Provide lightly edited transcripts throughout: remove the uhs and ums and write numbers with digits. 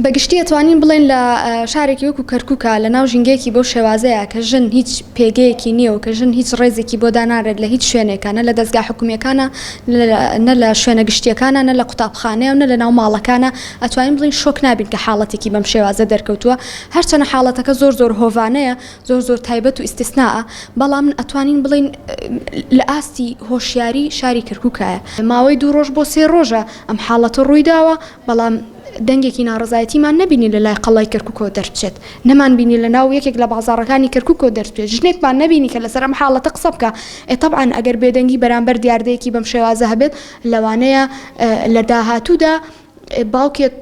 بە گشتی ئەتوانین بڵێین لە شارێکی وەکو کەرکوکا لە ناو ژینگەیەکی بەو شێوازەیە کە ژن هیچ پێگەیەکی نییە و کە ژن هیچ ڕێزێکی بۆ دانارێت لە هیچ شوێنێکا نە لە دەزگا حکومییەکانا نە لە شوێنە گشتییەکانا نە لە قوتابخانەیە و نە لە ناو ماڵەکانا ئەتوانین بڵێین شۆک نابین کە حاڵەتێکی بەم شێوازە دەرکەوتووە هەرچەنە حاڵەتەکە زۆر زۆر هۆڤانەیە زۆر زۆر تایبەت و ئیستیسنائە بەڵام ئەتوانین بڵێین لە ئاستی هۆشیاری شاری کەرکوکایە ماوەی دوو ڕۆژ بۆ سێ ڕۆژە ئەم حاڵەتە ڕوویداوە بەڵام دەنگێکی ناڕەزایەتیمان نەبینی لە لای قەڵای کەرکوکەوە دەربچێت، نەمان بینی لە ناو یەکێک لە بازاڕەکانی کەرکوکەوە دەربچێت، ژنێکمان نەبینی کە لەسەر ئەم حاڵەتە قسە بکا، ئێ تەبعەن ئەگەر بێدەنگی بەرامبەر دیاردەیەکی بەم شێوازە هەبێت لەوانەیە لە داهاتوودا باوکێک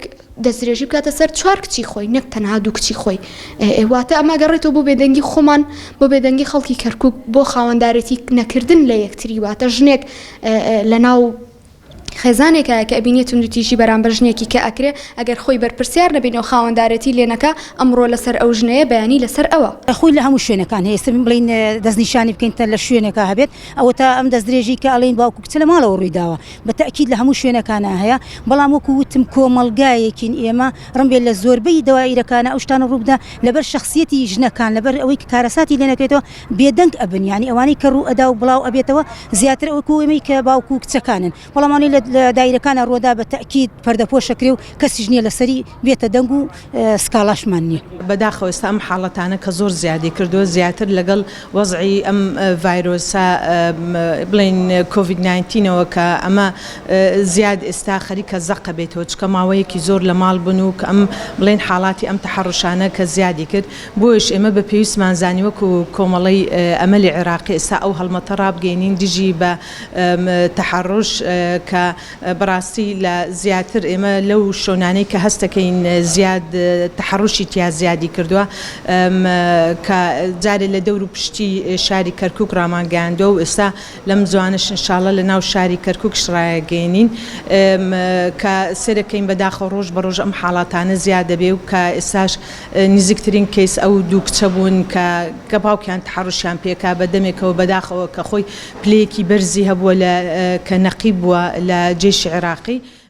دەستدرێژی بکاتە سەر چوار کچی خۆی نەک تەنها دوو کچی خۆی، واتە ئەمە ئەگەڕێتەوە بۆ بێدەنگی خۆمان، بۆ بێدەنگی خەڵکی کەرکوک، بۆ خاوەندارێتی نەکردن لە یەکتری، واتە ژنێک لە ناو. خێزانێکایە کە ئەبینێ توندوتیژی بەرامبەر ژنێکی کە ئەکرێ ئەگەر خۆی بەرپرسیار نەبینێ و خاوەندارێتی لێ نەکا ئەمڕۆ لەسەر ئەو ژنەیە بەیانی لەسەر ئەوە. خۆی لە هەموو شوێنەکان هەیە ئێستا بڵێین دەستنیشانی بکەین تا لە شوێنێکا هەبێت ئەوەتا ئەم دەستدرێژی کە ئەڵێین باوک و کچە لە ماڵەوە ڕووی داوە بە تەئکید لە هەموو شوێنەکانا هەیە بەڵام وەکو وتم کۆمەڵگایەکین ئێمە ڕەنبێ لە زۆربەی دەوائیرەکانا ئەو شتانە ڕوو بدا لەبەر شەخسیەتی ژنەکان لەبەر ئەوەی کە کارەساتی لێ نەکەوێتەوە بێدەنگ ئەبن یانی ئەوانەی کە ڕوو ئەدا و بڵاو ئەبێتەوە زیاتر وەکو ئێمەی کە باوک و کچەکانن بەڵام ئەوانەی لە دایرەکانا ڕووەدا بە تەئکید پەردەپۆش ئەکرێ و کەسیش نییە لەسەری بێتە دەنگ و سکاڵاشمان نییە. بەداخەوە ئێستا ئەم حاڵەتانە کە زۆر زیادی کردووە زیاتر لەگەڵ وەزعی ئەم ڤایرۆسە بڵێین کۆڤید ناینتینەوە کە ئەمە زیاد ئێستا خەریکە زەقە بێتەوە چکە ماوەیەکی زۆر لە ماڵ بوون و کە ئەم بڵێین حاڵاتی ئەم تەحەڕوشانە کە زیادی کرد بۆیەش ئێمە بە پێویستمان زانی وەکو کۆمەڵەی ئەمەلی عێراقی ئێستا ئەو هەڵمەتە ڕابگەینین دژی بە تەحەڕوش کە بەڕاستی لە زیاتر ئێمە لەو شۆنانەی کە هەستەکەین زیاد تەحەڕوشی تیا زیادی کردووە کە جارێ لە دەور و پشتی شاری کەرکوک ڕامانگەیاندووە و ئێستا لەم زوانەش ان شاءاللە لە ناو شاری کەرکوکش ڕایەگەینین کە سەیرەکەین بەداخەوە ڕۆژ بە ڕۆژ ئەم حاڵاتانە زیاد دەبێ و کە ئێستاش نزیکترین کەیس ئەو دوو کچە بوون کە کە باوکیان تەحەڕوشیان پێکا بە دەمێکەوە بەداخەوە کە خۆی پلەیەکی بەرزی هەبووە لە کە نەقیب بووە لە جەیشی عێراقی.